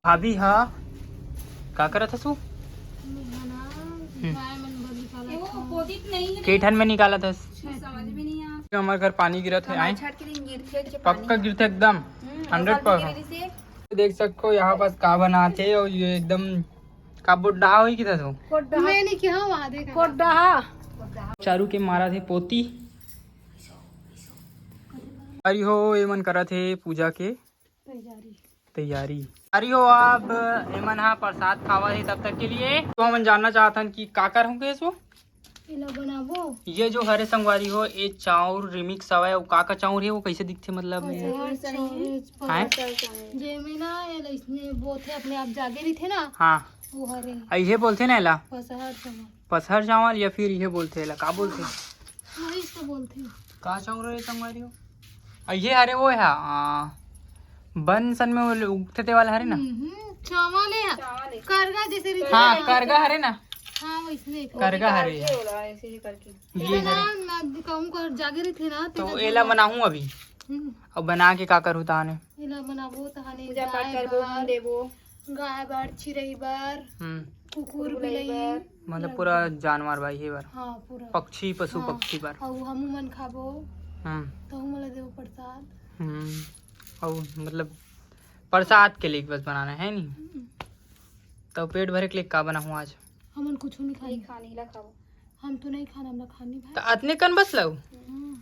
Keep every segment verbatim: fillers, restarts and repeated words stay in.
भाभी हा, का करत हस तू? के ठन में निकालत हस? हमर घर पानी गिरत हे, आए। पक्का गिरथे एकदम, हंड्रेड परसेंट। देख सकथो यहाँ पास का बनात हे, और ये एकदम का बुड्ढा होई किधर हो? कोड्डा। मैं नहीं किहा, वहाँ देखा। कोड्डा। चारू के मारत हे पोती। अरे हो, एमन करत हे पूजा के तैयारी। तैयारी। अरे हो, अब एमन हा प्रसाद खावा हे तब तक के लिए। तो हमन जानना चाहत हन कि का कर होंगे इसको? एला बनाबो। ये जो हरे संगवारी हो, ये चाउर रिमिक्स हवय। वो का का चाउर हे, वो कैसे दिखथे, मतलब? पसहर चाउर, हैं? पसहर चाउर। जेमे ना एला इसने बोथे, अपने आप जागे रहिथे ना। हाँ। वो हरे। आ, इहे बोलथे ना एला? पसहर चाउर। पसहर चावल या फिर इहे बोलथे एला, का बोलथे? वही तो बोलथे। का चाउर हे संगवारी हो? आ, ये हरे वो हे, आ, बन सन में वो उगथे ते वाला हरे ना? हम्म, चावल हे। चावल हे। करगा जैसे रहिथे। हाँ, करगा हरे ना? हाँ, वैसने। करगा हरे। ये हरे। ना, ना, कहूँ कर जागे रहिथे ना, तो एला बनाहूँ अभी। हम्म। अब बना के का करहूँ ताने? एला बनाबो ताने पूजा पाठ करबो, मुंह देबो। गाय बर, चिरई बर, हम्म। कुकुर बिलई बर। मतलब पूरा जानवर भाई हे बर। हाँ, पूरा। पक्षी, पशु हाँ। पक्षी बर। अउ हमू मन खाबो। हम्म। तहू मन ला देबो प्रसाद। हम्म। अउ मतलब प्रसाद के लिए बस बनाना है नी? हम्म। तो पेट भरे के लिए का बनाहूँ आज? हमन कुछ नहीं खानी। खानी ला खाबो। हम तो नहीं खाना, हमरा खानी भाई। तो अतने कन बस लाऊ? हम्म।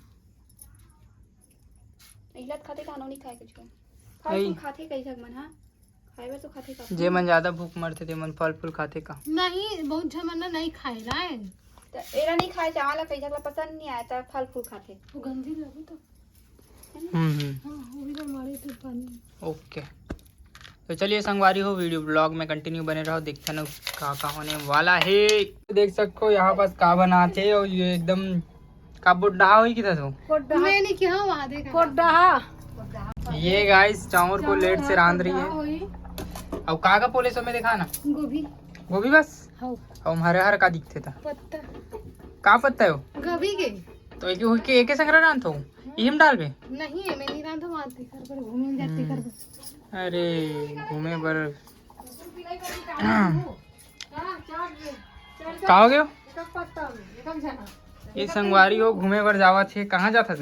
इला खाते खानो नहीं खाए कुछ। फल फूल खाते कई जग मन, हाँ। खाए बर तो खाथे का। जे मन ज्यादा भूख मरथे, ते मन फल फूल खाथे का? नहीं, बहुत झन मन ना नहीं खाए ना। त एला नहीं खाए, चावल ला कई झन ला पसंद नहीं आए, त फल फूल खाथे। वो गंदी लगे तो। हम्म, हम्म। हाँ, वो भी तो मारे थे पानी। ओके, तो चलिए संगवारी हो, वीडियो ब्लॉग में कंटिन्यू बने रहो, देखते हैं का का होने वाला है। देख सको यहाँ पास का बनाते, और ये एकदम का बुड्ढा होई किधर हो? कोड्डा। मैं नहीं किहा, वहाँ देखा। कोड्डा। ये गाइस, चाउर को लेट से रांध रही है। अब का का पोले सो में देखा ना? गोभी। गोभी बस? हाँ। अब हरे हरे का दिखते था? पत्ता। का पत्ता है वो? गोभी के। तो एक, एक, एक संग रांध हो? इही में डालबे? नहीं है, मैं नहीं रांधो, वहाँ देखा पर घूमे जाते हम्म। कर। अरे, घूमे बर। का हो गयो? ये संगवारी हो, घूमे बर जावत हे। कहाँ जात हस?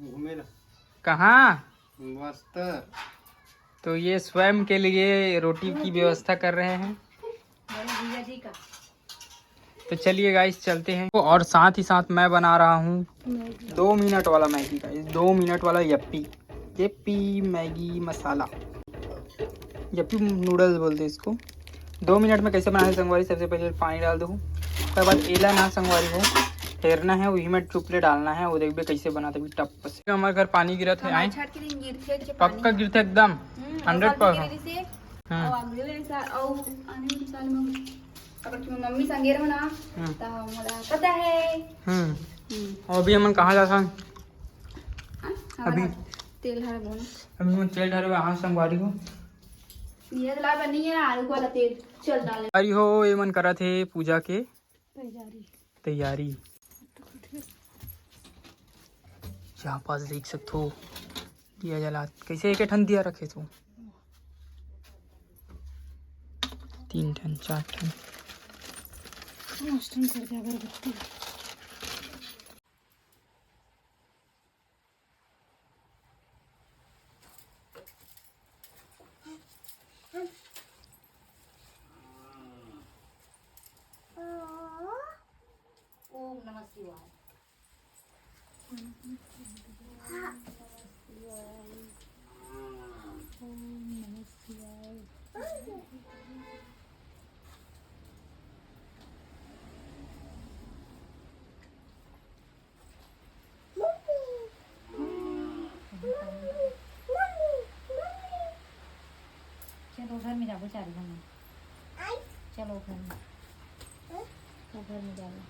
घूमे ला। कहाँ? बस्तर। तो ये स्वयं के लिए रोटी की व्यवस्था कर रहे हैं। तो चलिए गाइस, चलते हैं। और साथ ही साथ मैं बना रहा हूँ दो मिनट वाला मैगी, गाइस, दो मिनट वाला यप्पी, यप्पी मैगी मसाला, यप्पी नूडल्स बोलते हैं इसको। दो मिनट में कैसे बनाते हैं संगवारी, सबसे पहले पानी डाल दो, उसके बाद एला ना संगवारी हो, फेरना है, वही में चुपले डालना है, वो देखबे कैसे बनाते भी टप से। हमारे घर पानी गिरत है, आए। पक्का गिरते एकदम, हंड्रेड परसेंट। हम्म। अउ अगले साल, अउ आने वाले साल में अगर तुम्हें मम्मी संगे रहो ना, हम्म। तो मोला पता है। हम्म। हम्म। और अभी हमन कहाँ जाथन? हाँ, अभी हमारा तेल हर बोना। अभी हमन तेल डारे हाँ संगवारी हो। ये ला बनी है आलू वाला तेल। चल डाले। अरे हो, ये मन करत हे पूजा के तैयारी। तैयारी। यहाँ पास देख सकथो, दिया जला, कैसे एक ठन दिया रखे तू? तीन ठन, चार ठन। पाँच ठन कर दे अगरबत्ती। ओम नमः शिवाय। चलो घर में जाबो चारू झन। चलो घर में। वो घर में जाबो।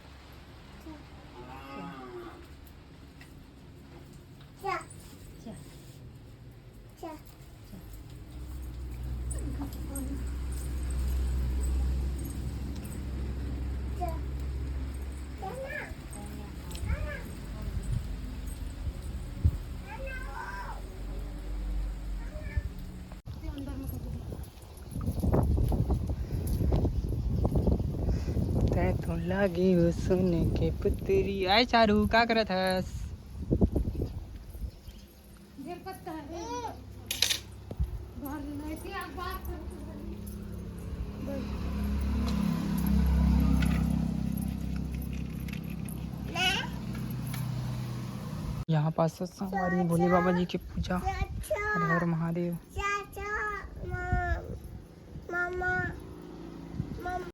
चल। चल। लागे हो सोने के पुतरी। आय चारू, का करत हस? यहाँ पास संगवारी भोले बाबा जी के पूजा। हर हर महादेव।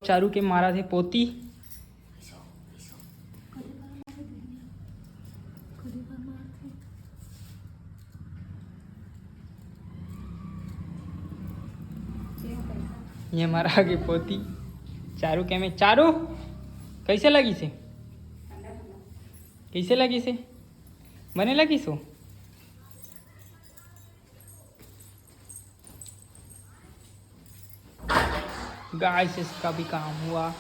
चारू के मारा थे पोती। ये मारा के पोती। चारू के में, चारू, कैसे लगी से? कैसे लगी से? बने लगी सो? गाइस, इसका भी काम हुआ।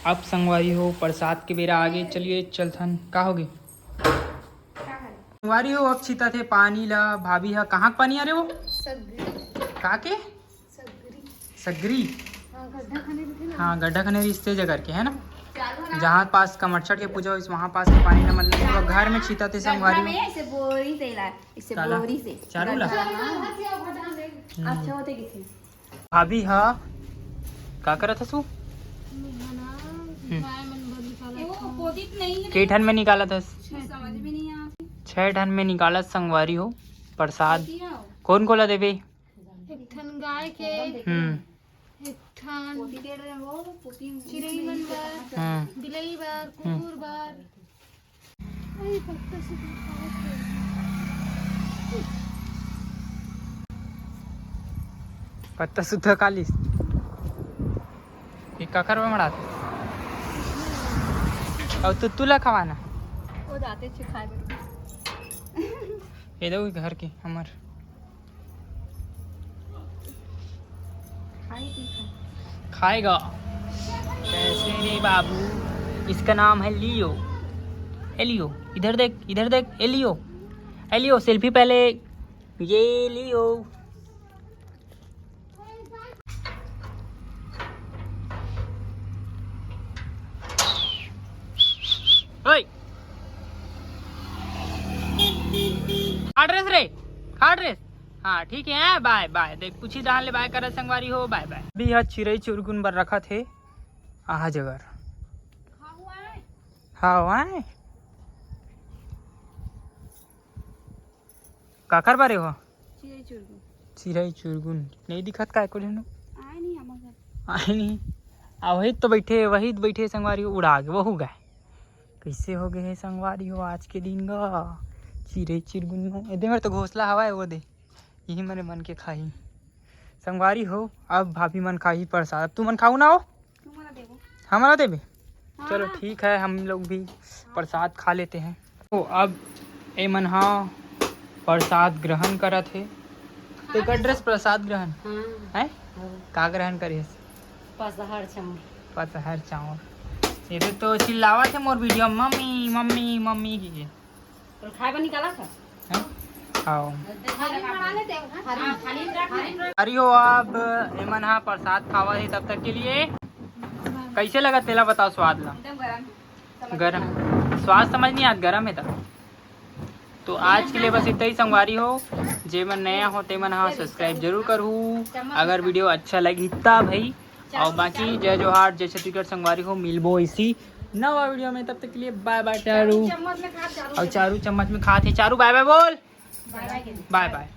अब संगवारी हो, प्रसाद के बेरा आगे। चलिए चलथन। का होगे संगवारी हो? अब छीता थे पानी ला। भाभी हा, कहाँ के पानी आ रे वो? सगरी। का के? सगरी। सगरी। हाँ, गड्ढा खने रिथे ना। हाँ, गड्ढा खने रिथे जगह के, है ना? जहाँ पास कमरछठ के पूजा होइस, वहाँ पास के पानी ला, मतलब, वो घर में छीता थे संगवारी हो। ऐसे बोरी से ला, ऐसे काला? बोरी से। चारू ला? गड्ढा, हाँ। हम्म। अच्छा होते किथे। भाभी हा, का करत हसु? हम्म। के ठन में निकालत हस? छह ठन में निकालत संगवारी हो प्रसाद। कौन कोला देबे? एक ठन गाय के, हम्म। एक ठन चिरई मन बर, हम्म। बिलई बर, हम्म। कुकुर बर। अरे, पत्ता सुद्धा खावत हे। पत्ता सुद्धा खा लिस। ये काकर में मड़ात? अउ तू, तुला खवाना। वो जाते छे खाए बर। ये दो घर के हमर। खाएगा। कैसे रे बाबू? इसका नाम है लियो। ए लियो, इधर देख, इधर देख, ए लियो। ए लियो, सेल्फी पहले। ये लियो। ओए। खा ड्रेस रे, खा ड्रेस। हाँ, ठीक है, बाय, बाय। देख, कुछ ही दान ले बाय करत संगवारी हो, बाय, बाय। अभी यह चिरई चुरगुन बर रखत हे, आहा जगर। हाँ, वाय। काकर बारे हो? चिरई चुरगुन। चिरई चुरगुन। नहीं दिखत काय को लेनो? आए नहीं हमर घर। आए नहीं। आ, वही तो बैठे, वही तो बैठे संगवारी हो, उड़ा गे, वहू गाय। कैसे हो गए हे संगवारी हो आज के दिन गा? चिरई चुरगुन में। ए दे, मेरे तो घोंसला हवा है, वो दे। यही मने मन के खाही। संगवारी हो, अब भाभी मन खाही प्रसाद। अब तू मन खाऊ ना हो? तुमन ला देबो। हमन ला देबे? हाँ, चलो, हाँ। ठीक है, हम लोग भी प्रसाद खा लेते हैं। तो अब ए मन हा प्रसाद ग्रहण करत हे। तो कर ड्रेस प्रसाद ग्रहण हाँ। है? हाँ। का ग्रहण करे हस? पसहर चाउर। पसहर चाउर। ये तो, तो चिल्लावत हे मोर वीडियो, "मम्मी, मम्मी, मम्मी" की के। तो खाए बर निकाला था? हैं? आओ। खाली बना लेते हैं, हाँ? खाली, खाली रख। अरे हो, अब एमन हा प्रसाद खावा हे, तब तक के लिए कैसे लगा तेला बताओ स्वाद ला। एकदम गरम। गरम। स्वाद समझ नहीं आत, गरम है तब। तो आज के लिए बस इतना ही संगवारी हो। जे मन नया हो ते मन हा सब्सक्राइब जरूर करहू, अगर वीडियो अच्छा लगी तब भाई। और बाकी जय जोहार, जय छत्तीसगढ़ संगवारी हो, मिलबो इसी नवा वीडियो में। तब तक के लिए बाय बाय चारू। चम्मच में खा, चारू और चारू चम्मच में खात हे। चारू बाय बाय बोल। बाय बाय। बाय बाय।